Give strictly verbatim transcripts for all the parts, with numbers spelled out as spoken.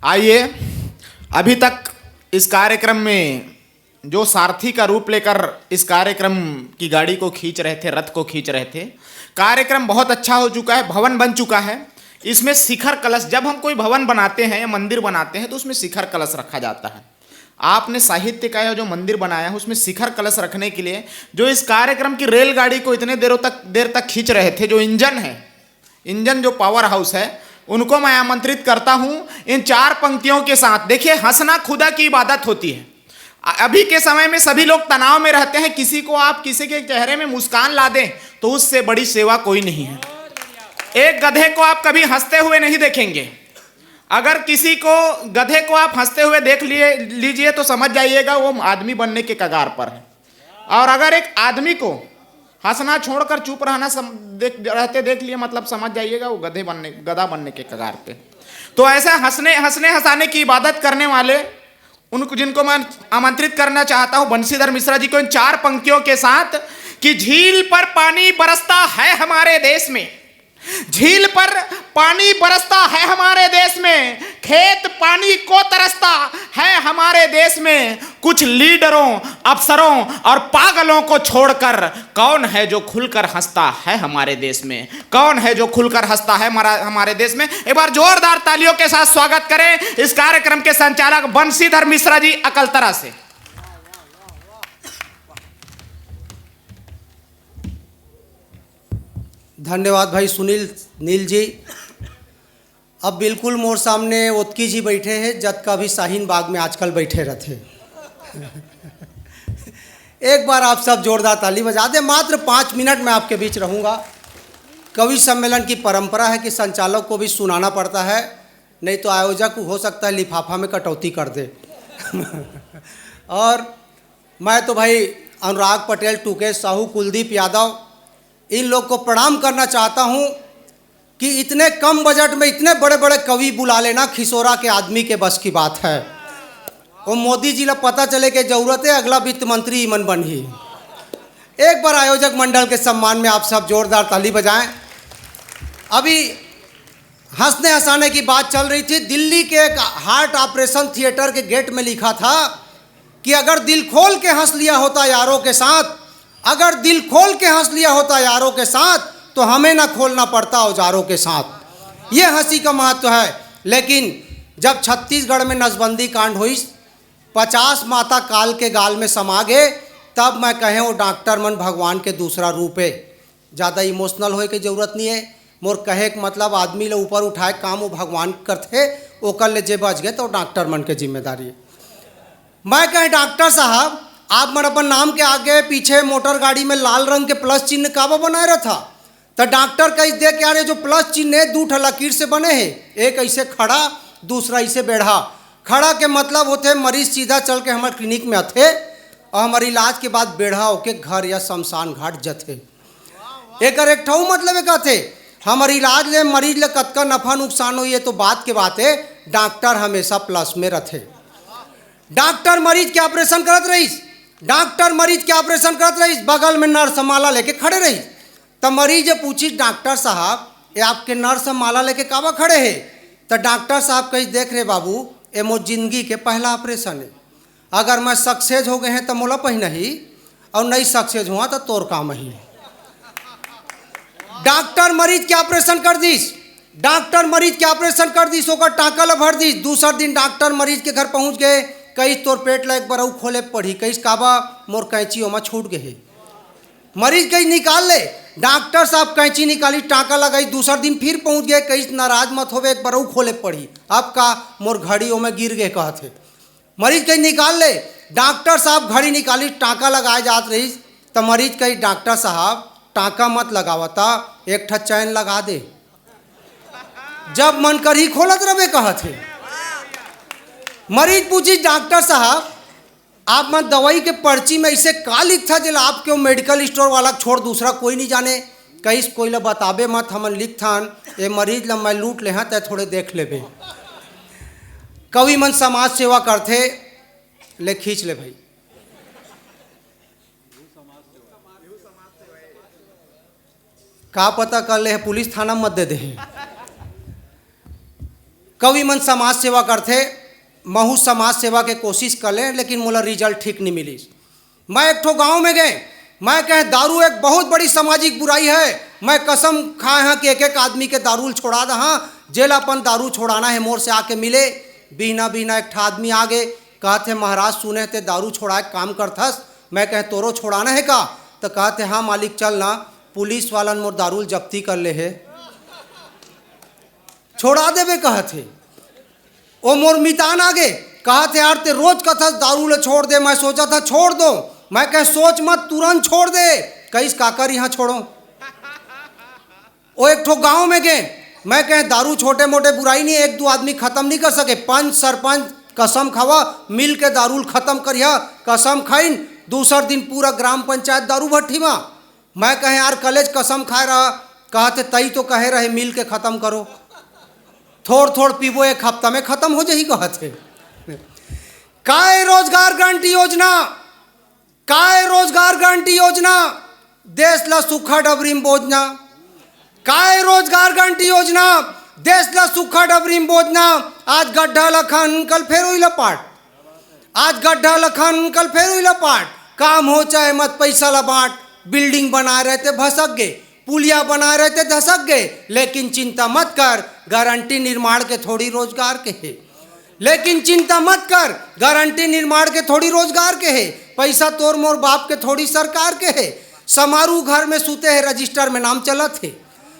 आइए, अभी तक इस कार्यक्रम में जो सारथी का रूप लेकर इस कार्यक्रम की गाड़ी को खींच रहे थे, रथ को खींच रहे थे, कार्यक्रम बहुत अच्छा हो चुका है, भवन बन चुका है। इसमें शिखर कलश, जब हम कोई भवन बनाते हैं या मंदिर बनाते हैं, तो उसमें शिखर कलश रखा जाता है। आपने साहित्य का यह जो मंदिर बनाया है, उसमें शिखर कलश रखने के लिए जो इस कार्यक्रम की रेलगाड़ी को इतने देरों तक, देर तक खींच रहे थे, जो इंजन है, इंजन जो पावर हाउस है, उनको मैं आमंत्रित करता हूं इन चार पंक्तियों के साथ। देखिए, हंसना खुदा की इबादत होती है। अ-, अभी के समय में सभी लोग तनाव में रहते हैं। किसी को आप किसी के चेहरे में मुस्कान ला दें, तो उससे बड़ी सेवा कोई नहीं है। एक गधे को आप कभी हंसते हुए नहीं देखेंगे। अगर किसी को, गधे को आप हंसते हुए देख लिए, लीजिए, तो समझ जाइएगा वो आदमी बनने के कगार पर है। और अगर एक आदमी को हंसना छोड़कर चुप रहना सम-, देख, रहते देख लिए, मतलब, समझ जाइएगा वो गधे बनने, गधा बनने के कगार पे। तो ऐसा हंसने, हंसने हंसाने की इबादत करने वाले उनको, जिनको मैं आमंत्रित करना चाहता हूं, बंशीधर मिश्रा जी को, इन चार पंक्तियों के साथ कि झील पर पानी बरसता है हमारे देश में, झील पर पानी बरसता है हमारे देश में, खेत पानी को तरसता है हमारे देश में। कुछ लीडरों, अफसरों और पागलों को छोड़कर कौन है जो खुलकर हंसता है हमारे देश में? कौन है जो खुलकर हंसता है हमारा, हमारे देश में? एक बार जोरदार तालियों के साथ स्वागत करें इस कार्यक्रम के संचालक बंशीधर मिश्रा जी अकलतरा से। धन्यवाद भाई सुनील, नील जी। अब बिल्कुल मोर सामने ओतकी जी बैठे हैं, जतका भी शाहीन बाग में आजकल बैठे रहते। एक बार आप सब जोरदार ताली बजा दें। मात्र पाँच मिनट में आपके बीच रहूँगा। कवि सम्मेलन की परंपरा है कि संचालक को भी सुनाना पड़ता है, नहीं तो आयोजक हो सकता है लिफाफा में कटौती कर दे। और मैं तो भाई अनुराग पटेल, टूकेश साहू, कुलदीप यादव, इन लोग को प्रणाम करना चाहता हूँ कि इतने कम बजट में इतने बड़े बड़े कवि बुला लेना खिसोरा के आदमी के बस की बात है। वो मोदी जी ला पता चले के जरूरत है, अगला वित्त मंत्री इमन बनही। एक बार आयोजक मंडल के सम्मान में आप सब जोरदार ताली बजाएं। अभी हंसने हंसाने की बात चल रही थी, दिल्ली के एक हार्ट ऑपरेशन थिएटर के गेट में लिखा था कि अगर दिल खोल के हंस लिया होता यारों के साथ, अगर दिल खोल के हंस लिया होता यारों के साथ, तो हमें ना खोलना पड़ता औजारों के साथ। ये हंसी का महत्व है। लेकिन जब छत्तीसगढ़ में नसबंदी कांड हुई, पचास माता काल के गाल में समा गए, तब मैं कहे वो डॉक्टर मन भगवान के दूसरा रूप है। ज़्यादा इमोशनल होए के जरूरत नहीं है। मोर कहे के मतलब, आदमी ले ऊपर उठाए काम वो भगवान करथे, ओकर ले जे बच गए तो डॉक्टर मन के जिम्मेदारी है। मैं कहे, डॉक्टर साहब, आप मन अपन नाम के आगे पीछे मोटर गाड़ी में लाल रंग के प्लस चिन्ह काबर बनाए रहथा? तो डॉक्टर कहिस, देख यार, ये जो प्लस चिन्ह है, दू ठा लकीर से बने है, एक ऐसे खड़ा, दूसरा ऐसे बेढ़ा। खड़ा के मतलब होथे मरीज सीधा चल के हमर क्लिनिक में आथे और हमर इलाज के बाद बेढ़ा होके घर या शमशान घाट जथे। एकर एक ठऊ मतलब एक आथे, हमर इलाज ले मरीज ले कतका नफा नुकसान होई, ये तो बात के बात है, डॉक्टर हमेशा प्लस में रथे। डॉक्टर मरीज के ऑपरेशन करत रहिस, डॉक्टर मरीज के ऑपरेशन करत रहिस, बगल में नर्स माला लेके खड़े रहिस। त मरीज ये पूछिस, डॉक्टर साहब, ये आपके नर्स माला लेके काबर खड़े हे? त डॉक्टर साहब कहिस, देख रे बाबू, ये मोर जिंदगी के पहला ऑपरेशन है। अगर मैं सक्सेस हो गए हैं त मोला पहिना ही, और नहीं सक्सेस हुआ त तोर काम ही। डॉक्टर मरीज के ऑपरेशन कर दिस, डॉक्टर मरीज के ऑपरेशन कर दिस, ओकर टांका ल भर दिस। दूसर दिन डॉक्टर मरीज के घर पहुंच गए, कहिस, तोर पेट ल एक बार अउ खोले पड़ही। कहिस, काबर? मोर कैंची ओमा छूट गए हे। मरीज कहिस, निकाल ले। डॉक्टर साहब कैंची निकालिस, टांका लगाइस। दूसर दिन फिर पहुंच गए, कहिस, नाराज मत होवे, एक बार अउ खोले पड़ही। अब का? मोर घड़ी ओमे गिर गए, कहत हे। मरीज कहिस, निकाल ले। डॉक्टर साहब घड़ी निकालिस, टांका लगाए जात रहिस, त मरीज कहिस, डॉक्टर साहब, टांका मत लगावा, त एक ठा चैन लगा दे, जब मन करही खोलत रहे, कहत हे। मरीज पूछिस, डॉक्टर साहब, आप मन दवाई के पर्ची में ऐसे का लिखथा, जेला आपके वो मेडिकल स्टोर वाला छोड़ दूसरा कोई नहीं जाने? कहिस, कोई ला बताबे मत, हमन लिखथन, ए मरीज ला मैं लूट ले हंव, तै थोड़े देख लेबे। कवि मन समाज सेवा करथे, ले खींच ले भाई। का पता कर ले हे, पुलिस थाना मत दे दे हे। कवि मन समाज सेवा करथे, महू समाज सेवा के कोशिश कर ले, लेकिन मोला रिजल्ट ठीक नहीं मिलिस। मैं एक ठो गांव में गए, मैं कहे, "दारू एक बहुत बड़ी सामाजिक बुराई है।" मैं कसम खाए हाँ कि एक एक आदमी के दारू ल छोड़ा दहा, जेला अपन दारू छोड़ाना है, मोर से आके मिले। बिहना बिहना एक ठा आदमी आगे, कहत हे, "महाराज, सुने ते दारू छोड़ाए के काम करथस।" मैं कहे, "तोरो छोड़ाना है का?" तो कहत हे, "हाँ मालिक, चल ना, पुलिस वालन मोर दारू ल जब्ती कर ले हे।" छोड़ा देबे कहत हे। ओ मोर मितान आगे, कहत हे, "यार, ते रोज कथस दारू ल छोड़ दे, मैं सोचत हंव छोड़ दो।" मैं कहे, "सोच मत, तुरंत छोड़ दे।" कहिस, "काकर इहाँ छोड़ो?" ओ एक ठो गांव में गे, मैं कहे, "दारू छोटे मोटे बुराई नहीं, एक दू आदमी खत्म नहीं कर सके, पंच सरपंच कसम खावा, मिल के दारू ल खत्म करिहा।" कसम खाइन, दूसर दिन पूरा ग्राम पंचायत दारू भट्ठी मा। मैं कहे, "यार, कलेच कसम खाए रहा।" कहत हे, "तई तो कहे रहे मिल के खत्म करो, थोड़ थोड़ पीबो, एक हफ्ता में खत्म हो जाही," कहत हे। काय रोजगार गारंटी योजना, काय रोजगार गारंटी योजना, देश ला सूखा डबरी में बोजना। काय रोजगार गारंटी योजना, देश ला सूखा डबरी में बोजना। आज गड्ढा ला खन, कल फेर उही ला पाट। आज गड्ढा ला खन, कल फेर उही ला पाट। काम हो चाहे मत, पैसा ला बांट। बिल्डिंग बनाए रहे ते भसक गे, पुलिया बनाए रहे ते धसक गे, लेकिन चिंता मत कर, गारंटी निर्माण के थोड़ी रोजगार के हे। लेकिन चिंता मत कर, गारंटी निर्माण के थोड़ी रोजगार के हे, पैसा तोर मोर बाप के थोड़ी सरकार के हे। समारू घर में सूते हे, रजिस्टर में नाम चलत हे।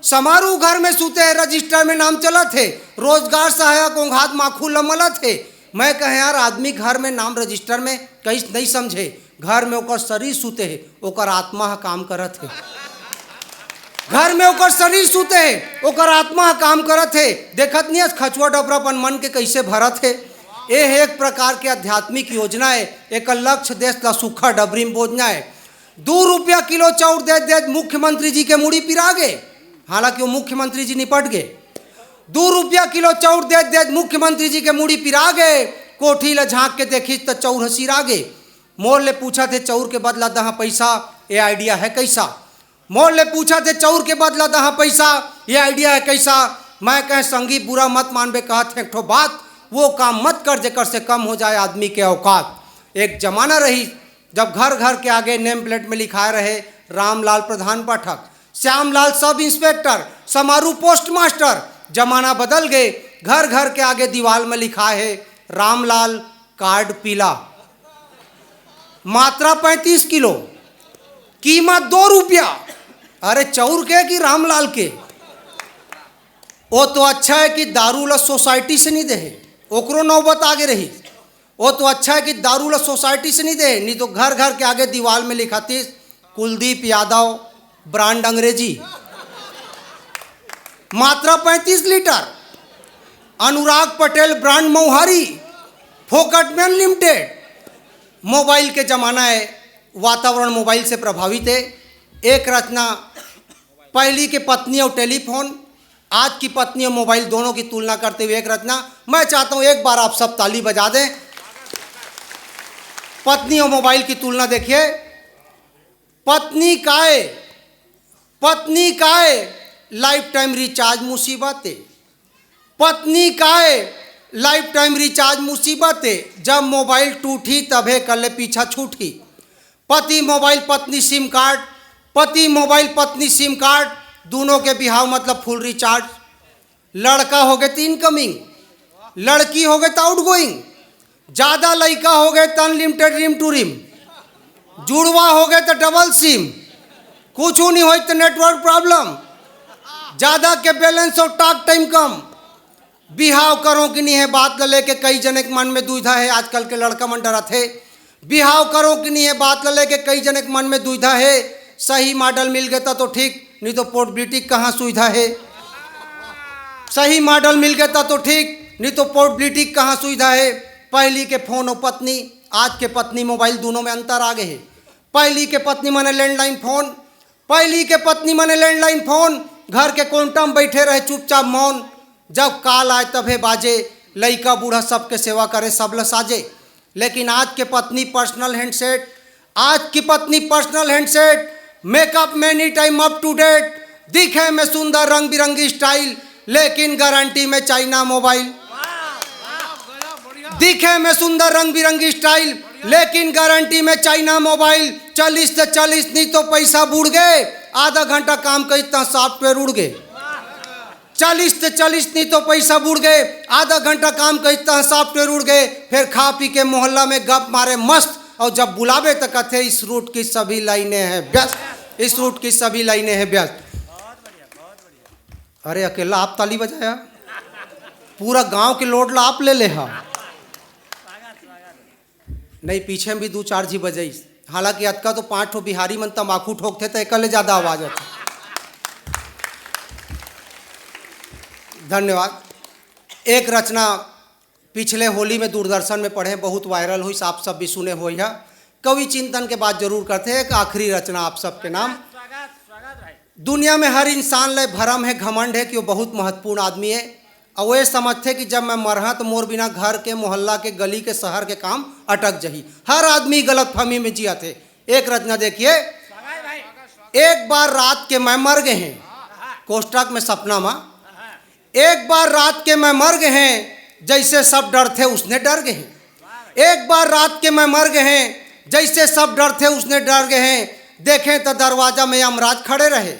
समारू घर में सूते हे, रजिस्टर में नाम चलत हे। रोजगार सहायक ओंघात माखू ल मलत हे। मैं कहे, "यार, आदमी घर में नाम रजिस्टर में कइस नहीं समझे, घर में ओकर शरीर सूते हे, ओकर आत्मा ह काम करत हे।" घर में ओकर शरीर सूते हे, ओकर आत्मा ह काम करत हे। देखत नहीं हस, खचुआ डबरा अपन मन के कइसे भरत हे। ए ह एक प्रकार के आध्यात्मिक योजना हे। एकर लक्ष्य देश ला सूखा डबरी में बोजना हे। दू रुपया किलो चाउर दे दे मुख्यमंत्री जी के मुड़ी पिरा गे, हालांकि वो मुख्यमंत्री जी निपट गे। दू रुपया किलो चाउर दे दे मुख्यमंत्री जी के मुड़ी पिरा गे। कोठी ला झांक के देखिस त चाउर ह सिरा गे। मोर ले पूछत हे, "चाउर के बदला दहा पैसा, ये आइडिया है कैसा?" मोर ले पूछत हे, "चाउर के बदला दहा पैसा, ये आइडिया है कैसा?" मैं कहे, "संगी, बुरा मत मानबे, कहत हे एक ठो बात, वो काम मत कर जेकर से कम हो जाए आदमी के औकात।" एक जमाना रही, जब घर घर के आगे नेम प्लेट में लिखाए रहे, "रामलाल प्रधान पाठक, Shyamlal sub inspector, Samaru post master." जमाना बदल गे, घर घर के आगे दीवाल में लिखाए हे, "रामलाल कार्ड पीला, मात्रा पैंतीस किलो, कीमत दो रुपया।" अरे, चाउर के कि रामलाल के? वो तो अच्छा है कि दारू ला सोसाइटी से नहीं दे हे, ओकरो नौबत आगे रही। वो तो अच्छा है कि दारू ला सोसाइटी से नहीं दे, नहीं तो घर घर के आगे दीवाल में लिखातीस, "कुलदीप यादव, ब्रांड अंग्रेजी, मात्रा पैंतीस लीटर, अनुराग पटेल, ब्रांड मौहारी, फोकट में अनलिमिटेड।" मोबाइल के जमाना है, वातावरण मोबाइल से प्रभावित है। एक रचना, पहली के पत्नी और टेलीफोन, आज की पत्नी और मोबाइल दोनों की तुलना करते हुए एक रचना। मैं चाहता हूं एक बार आप सब ताली बजा दें। पत्नी और मोबाइल की तुलना देखिए। पत्नी काय, पत्नी काय, लाइफ टाइम रिचार्ज मुसीबत है। पत्नी काय, लाइफ टाइम रिचार्ज मुसीबत है। जब मोबाइल टूटी तभे कर ले पीछा छूटी। पति मोबाइल पत्नी सिम कार्ड, पति मोबाइल पत्नी सिम कार्ड, दोनों के बिहाव मतलब फुल रिचार्ज। लड़का हो गए तो इनकमिंग, लड़की हो गए तो आउटगोइंग, ज्यादा लड़का हो गए तो अनलिमिटेड रिम टू रिम, जुड़वा हो गए तो डबल सिम, कुछ नहीं हो तो नेटवर्क प्रॉब्लम, ज्यादा के बैलेंस और टॉक टाइम कम। बिहाव करो कि नहीं है बात ल लेके कई जने के मन में दुविधा है। आजकल के लड़का मन डरत हे। बिहाव करो कि नहीं है बात ल लेके कई जने के मन में दुविधा है। सही मॉडल मिल गए तो ठीक, नहीं तो पोर्टबिलिटी कहाँ सुविधा है। सही मॉडल मिल गए तो ठीक, नहीं तो पोर्टबिलिटी कहाँ सुविधा है। पहली के फोन और पत्नी, आज के पत्नी मोबाइल, दोनों में अंतर आ गए है। पहली के पत्नी माने लैंडलाइन फोन, पहली के पत्नी माने लैंडलाइन फोन, घर के कोंटा में बैठे रहे चुपचाप मौन। जब कॉल आए तभे बाजे, लइका बूढ़ा सबके सेवा करे, सब ल साजे। लेकिन आज के पत्नी पर्सनल हैंडसेट, आज की पत्नी पर्सनल हैंडसेट, मेकअप में any time up to date, दिखे में सुंदर रंग बिरंगी स्टाइल, लेकिन गारंटी में चाइना मोबाइल। दिखे में सुंदर रंग बिरंगी स्टाइल, लेकिन गारंटी में चाइना मोबाइल। चलिस त चलिस, नहीं तो पैसा बुड़ गे। आधा घंटा काम करिस त सॉफ्टवेयर उड़ गे। चलिस त चलिस, नहीं तो पैसा बुड़ गे। आधा घंटा काम करिस त सॉफ्टवेयर उड़ गे। फिर खा पी के मोहल्ला में गप मारे मस्त, और जब बुलाबे त कथे, "इस रूट की सभी लाइनें हैं व्यस्त, इस रूट की सभी लाइनें हैं व्यस्त।" अरे, अकेला आप ताली बजाया, पूरा गांव के लोड ला आप ले ले हा। नहीं, पीछे में भी दू चार झी बजाइस, हालांकि अतका तो पांच ठो बिहारी मन तमाकू ठोकथे, त एकर ले ज्यादा आवाज होथे। धन्यवाद। एक रचना पिछले होली में दूरदर्शन में पढ़े, बहुत वायरल होइस, आप सब भी सुने होइहा। कवि चिंतन के बात जरूर करथे, एक आखिरी रचना आप सबके नाम। दुनिया में हर इंसान ले भरम हे, घमंड हे कि वो बहुत महत्वपूर्ण आदमी हे, और वो ये समझथे कि जब मैं मरहा तो मोर बिना घर के, मोहल्ला के, गली के, शहर के काम अटक जही। हर आदमी गलतफहमी में जियत हे। एक रचना देखिए, एक बार रात के मैं मर गे हे, कोष्टक में सपना मा, एक बार रात के मैं मर गे हे, जैसे सब डरथे उसने डर गे हे। एक बार रात के मैं मर गे हे, जैसे सब डरथे उसने डर गे हे। देखे त दरवाजा में यमराज खड़े रहे,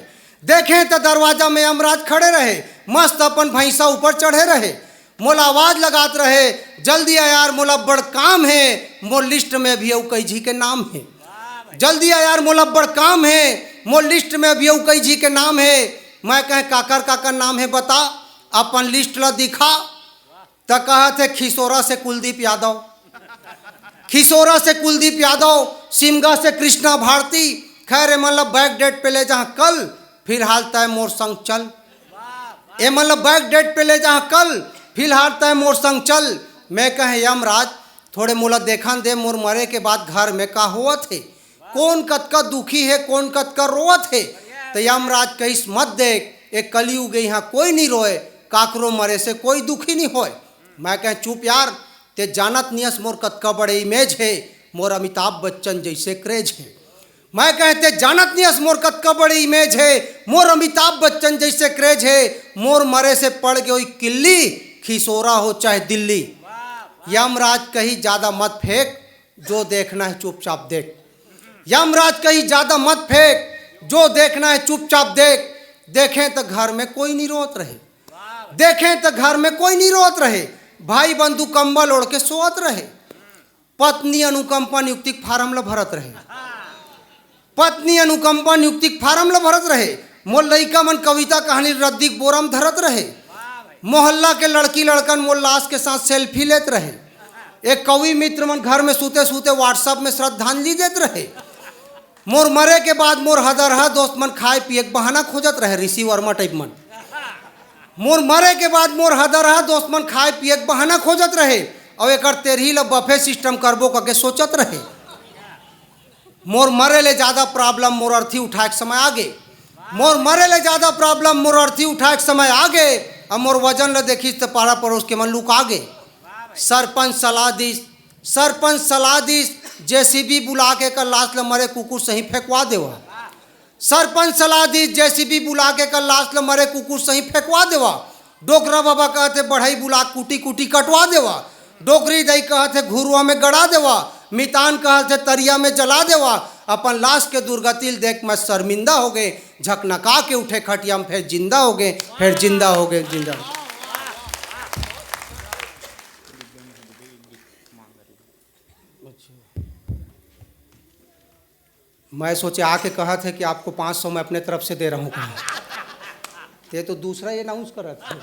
देखे त दरवाजा में यमराज खड़े रहे, मस्त अपन भैंसा ऊपर चढ़े रहे। मोला आवाज लगात रहे, "जल्दी आ यार, मोला बड़ काम हे।" मोर लिस्ट में अभी अउ कई झी के नाम हे। "जल्दी आ यार, मोला बड़ काम हे।" मोर लिस्ट में अभी अउ कई झी के नाम हे। मैं कहे, "काकर काकर नाम हे, बता, अपन लिस्ट ला दिखा।" त कहत हे, "खिसोरा से कुलदीप यादव, खिसोरा से कुलदीप यादव, सिमगा से कृष्णा भारती। खैर, एमन ला बैक डेट पे ले जहाँ कल, फिलहाल तय मोर संग चल। एमन ला बैक डेट पे ले जहाँ कल, फिलहाल तय मोर संग चल।" मैं कहे, "यमराज, थोड़े मोला देखन दे, मोर मरे के बाद घर में का होवत हे, कोन कतका दुखी हे, कोन कतका रोवत हे।" त यमराज कहिस, "मत देख, ए कलयुग हे, यहाँ कोई नहीं रोए, काकरो मरे से कोई दुखी नहीं होए।" मैं कहे, "चुप यार, ते जानत नियस मोर कतका बड़े इमेज हे, मोर अमिताभ बच्चन जैसे क्रेज हे।" मैं कहे, "ते जानत नियस मोर कतका बड़े इमेज हे, मोर अमिताभ बच्चन जैसे क्रेज हे, मोर मरे से पड़ गे होई किल्ली, खिसोरा हो चाहे दिल्ली।" यमराज कही, "ज्यादा मत फेंक, जो देखना है चुपचाप देख।" यमराज कही, "ज्यादा मत फेंक, जो देखना है चुपचाप देख।" देखे त घर में कोई नहीं रोत रहे, देखे त घर में कोई नहीं रोत रहे, भाई बंधु कंबल ओढ़ के सोवत रहे। पत्नी अनुकंपा नियुक्ति के फार्म ल भरत रहे, पत्नी अनुकंपा नियुक्ति के फार्म ल भरत रहे। मोर लइका मन कविता कहानी रद्दी के बोरा म धरत रहे। मोहल्ला के लड़की लड़कन मोर लाश के साथ सेल्फी लेत रहे। एक कवि मित्र मन घर में सूते सूते WhatsApp में श्रद्धांजलि देत रहे। मोर मरे के बाद मोर हदरहा दोस्त मन खाए पिए के बहाना खोजत रहे, ऋषि वर्मा टाइप मन। मोर मरे के बाद मोर हदरहा दोस्त मन खाए पिए के बहाना खोजत रहे, अउ एकर तेरही ल बफे सिस्टम करबो करके सोचत रहे। मोर मरे ले ज्यादा प्रॉब्लम मोर अर्थी उठाए के समय आ गे। मोर मरे ले ज्यादा प्रॉब्लम मोर अर्थी उठाए के समय आ गे। अब मोर वजन ल देखिस त पारा पड़ोस के मन लुका गे। सरपंच सलाह दिस, सरपंच सलाह दिस, जेसीबी बुला के एकर लाश ल मरे कुकुर सही फेंकवा देवा। सरपंच सलाह दिस, जेसीबी बुला के एकर लाश ल मरे कुकुर सही फेंकवा देवा। डोकरा बाबा कहत हे, बढ़ई बुला के कुटी कुटी कटवा देवा। डोकरी दाई कहत हे, घुरुआ में गड़ा देवा। मितान कहत हे, तरिया में जला देवा। अपन लाश के दुर्गति ल देख मैं शर्मिंदा हो गे। झकनका के उठे खटिया में, फेर जिंदा हो गे, फेर जिंदा हो गे, जिंदा हो गे। मैं सोचे आके कहत हे कि आपको पाँच सौ मैं अपने तरफ से दे रहा हूँ, कहा। ते तो दूसरा ही अनाउंस करत हे।